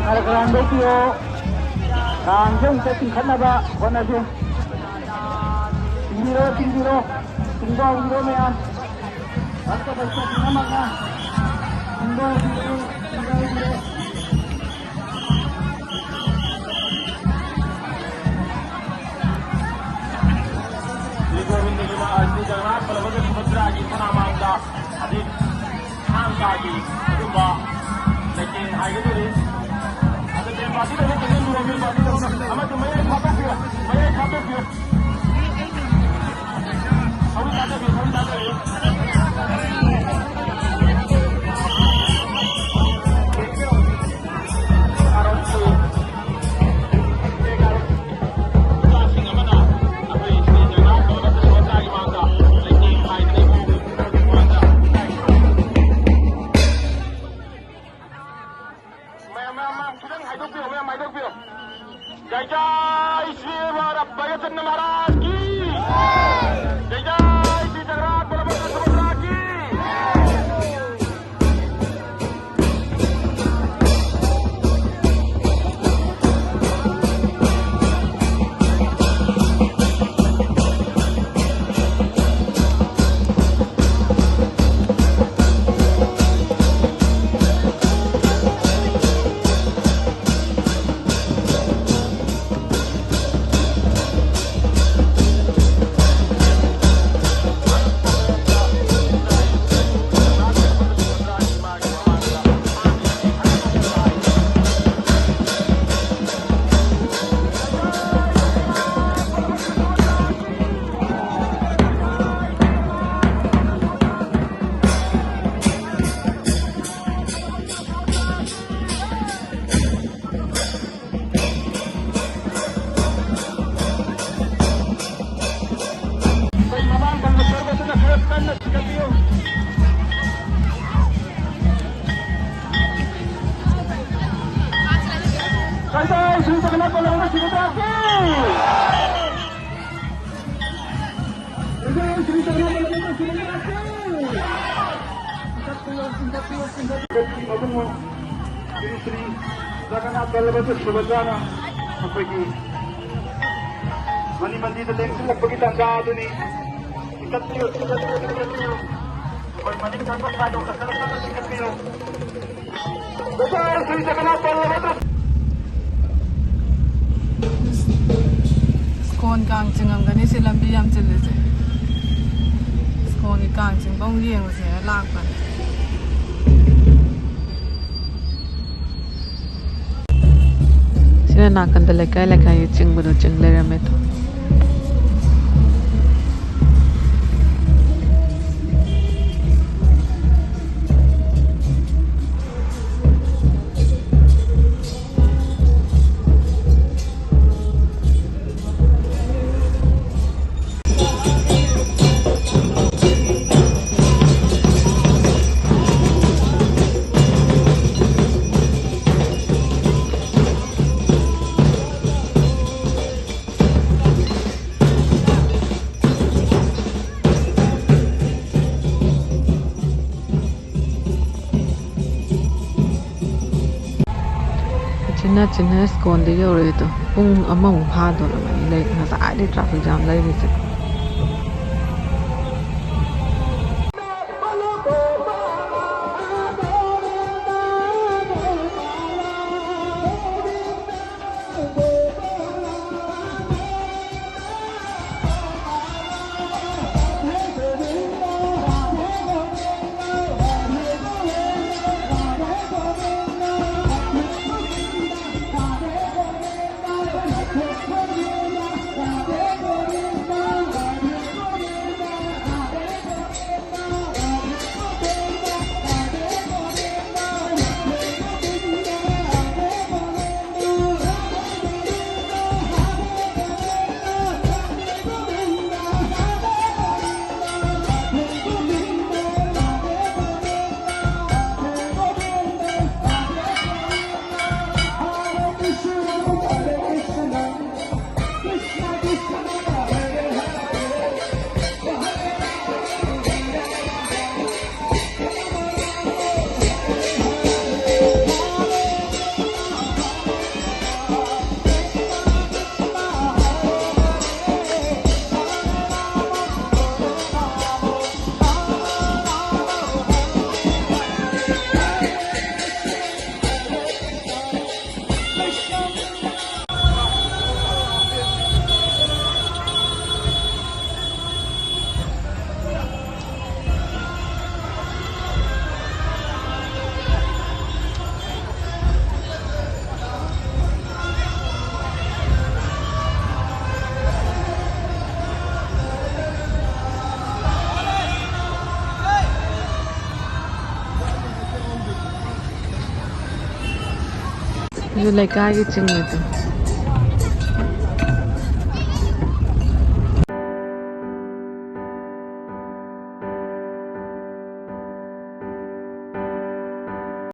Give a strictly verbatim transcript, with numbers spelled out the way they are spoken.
ꯈꯔ ꯈꯔ ꯍꯟꯗꯣꯛꯄꯤꯌꯣ꯫ ꯀꯥꯡꯁꯦ ꯑꯃꯨꯛꯇ ꯆꯤꯡꯈꯠꯅꯕ ꯍꯣꯠꯅꯁꯤ꯫ ꯆꯤꯡꯕꯤꯔꯣ, ꯆꯤꯡꯕꯤꯔꯣ꯫ ꯆꯤꯡꯕ ꯍꯧꯕꯤꯔꯣ ꯃꯌꯥꯝ꯫ ꯚꯛꯇ ꯚꯛꯇ ꯄꯨꯝꯅꯃꯛꯅ ꯆꯤꯡꯕ ꯍꯧꯕꯤꯔꯣ, ꯆꯤꯡꯕ ꯍꯧꯕꯤꯔꯣ꯫ ꯁ꯭ꯔꯤ ꯒꯣꯕꯤꯟꯗꯒꯤ ꯃꯥ-, ꯁ꯭ꯔꯤ ꯖꯒꯟꯅꯥꯊ ꯕꯂꯚꯗ꯭ꯔ ꯁꯨꯚꯗ꯭ꯔꯥꯒꯤ ꯁꯅꯥꯃꯥꯡꯗ ꯍꯧꯖꯤꯛ ꯊꯥꯡ ꯇꯥꯒꯤ ꯑꯗꯨꯒꯨꯝꯕ ꯂꯩꯇꯦꯡ ꯍꯥꯏꯒꯗꯧꯔꯤ꯫ ꯑꯗꯨ ꯃꯦꯟ ꯄꯥꯔꯇꯤꯗ ꯑꯃꯨꯛ ꯆꯪꯍꯟꯕꯤꯔꯣ, ꯃꯦꯟ ꯄꯥꯔꯇꯤꯗ ꯑꯃꯨꯛ꯫ ꯑꯃꯗꯨ ꯃꯌꯥꯏ ꯐꯥꯠꯇꯣꯛꯄꯤꯔꯣ, ꯃꯌꯥꯏ ꯐꯥꯠꯇꯣꯛꯄꯤꯔꯣ꯫ ꯊꯧꯔꯤ ꯊꯥꯗꯕꯤꯌꯨ, ꯊꯧꯔꯤ ꯊꯥꯗꯕꯤꯌꯨ꯫ ꯃꯌꯥꯝ, ꯃꯌꯥꯝ, ꯃꯌꯥꯝ, ꯈꯤꯇꯪ ꯍꯥꯏꯗꯣꯛꯄꯤꯌꯣ, ꯃꯌꯥꯝ ꯍꯥꯏꯗꯣꯛꯄꯤꯌꯣ꯫ ꯖꯩ ꯖꯩ ꯁ꯭ꯔꯤ ꯕꯂꯚꯗ꯭ꯔ ꯁꯨꯚꯗ꯭ꯔꯥ ꯀꯤ꯫ ꯖꯩ ꯖꯩ ꯁ꯭ꯔꯤ ꯖꯒꯟꯅꯥꯊ ꯕꯂꯚꯗ꯭ꯔ ꯁꯨꯚꯗ꯭ꯔꯥ ꯀꯤ꯫ ꯑꯩꯈꯣꯏ ꯃꯃꯥꯡ ꯊꯪꯕ ꯁꯔꯨꯛ ꯑꯗꯨꯅ ꯈꯔ ꯀꯟꯅ ꯆꯤꯡꯈꯠꯄꯤꯌꯨ꯫ ꯀꯩꯗꯧ ꯁꯨꯝ ꯆꯠꯀꯅ ꯄꯜꯂꯧꯅ ꯁꯤꯕ ꯇꯥꯛꯄꯤ꯫ ꯀꯩꯗꯧ ꯁꯨꯝ ꯆꯠꯀꯅ ꯄꯜꯂꯧꯅ ꯁꯤꯕ ꯇꯥꯛꯄꯤ꯫ ꯆꯤꯡꯈꯠꯄꯤꯌꯨ, ꯆꯤꯡꯈꯠꯄꯤꯌꯨ, ꯆꯤꯡꯈꯠꯄꯤꯌꯨ꯫ ꯃꯕꯨꯡꯉꯣ ꯁ꯭ꯔꯤ ꯁ꯭ꯔꯤ ꯖꯒꯟꯅꯥꯊ ꯕꯜꯂꯚꯗ꯭ꯔ ꯁꯨꯚꯗ꯭ꯔꯥꯅ ꯑꯩꯈꯣꯏꯒꯤ ꯃꯅꯤ ꯃꯟꯗꯤꯔꯗ ꯂꯦꯡꯁꯤꯜꯂꯛꯄꯒꯤ ꯇꯥꯟꯖꯥ ꯑꯗꯨꯅꯤ꯫ ꯆꯤꯡꯈꯠꯄꯤꯌꯨ, ꯆꯤꯡꯈꯠꯄꯤꯌꯨ, ꯆꯤꯡꯈꯠꯄꯤꯌꯨ꯫ ꯑꯩꯈꯣꯏ ꯃꯅꯤꯡ ꯊꯪꯕ side ꯗꯣ ꯀꯟꯈꯠꯂꯛꯅꯕ ꯆꯤꯡꯈꯠꯄꯤꯌꯨ꯫ ꯖꯒꯟꯅꯥꯊ ꯕꯜꯂꯚꯗ꯭ꯔ꯫ ꯁ꯭ꯀꯣꯟ ꯀꯥꯡ ꯆꯤꯡꯉꯝꯒꯅꯤ ꯁꯤ ꯂꯝꯕꯤ ꯌꯥꯝ ꯆꯤꯜꯂꯤꯁꯦ꯫ ꯁ꯭ꯀꯣꯟꯒꯤ ꯀꯥꯡ ꯆꯤꯡꯕ ꯑꯃꯨꯛ ꯌꯦꯡꯉꯨꯁꯦꯅ ꯂꯥꯛꯄꯅꯦ꯫ ꯁꯤꯅ ꯅꯥꯀꯟꯗ ꯂꯩꯀꯥꯏ ꯂꯩꯀꯥꯏꯒꯤ ꯆꯤꯡꯕꯗꯣ ꯆꯤꯡ ꯂꯩꯔꯝꯃꯦ꯫ ꯆꯤꯟꯅ ꯆꯤꯟꯅ ꯁ꯭ꯀꯣꯟꯗ ꯌꯧꯔꯛꯑꯦꯗꯣ꯫ ꯄꯨꯡ ꯑꯃꯃꯨꯛ ꯐꯥꯗꯣꯔꯕꯅꯤ ꯂꯩ-, ꯉꯁꯥꯏꯗꯩ traffic jam ꯂꯩꯔꯤꯁꯦ꯫ ꯑꯗꯨ ꯂꯩꯀꯥꯏꯒꯤ ꯆꯤꯡꯕꯗꯣ꯫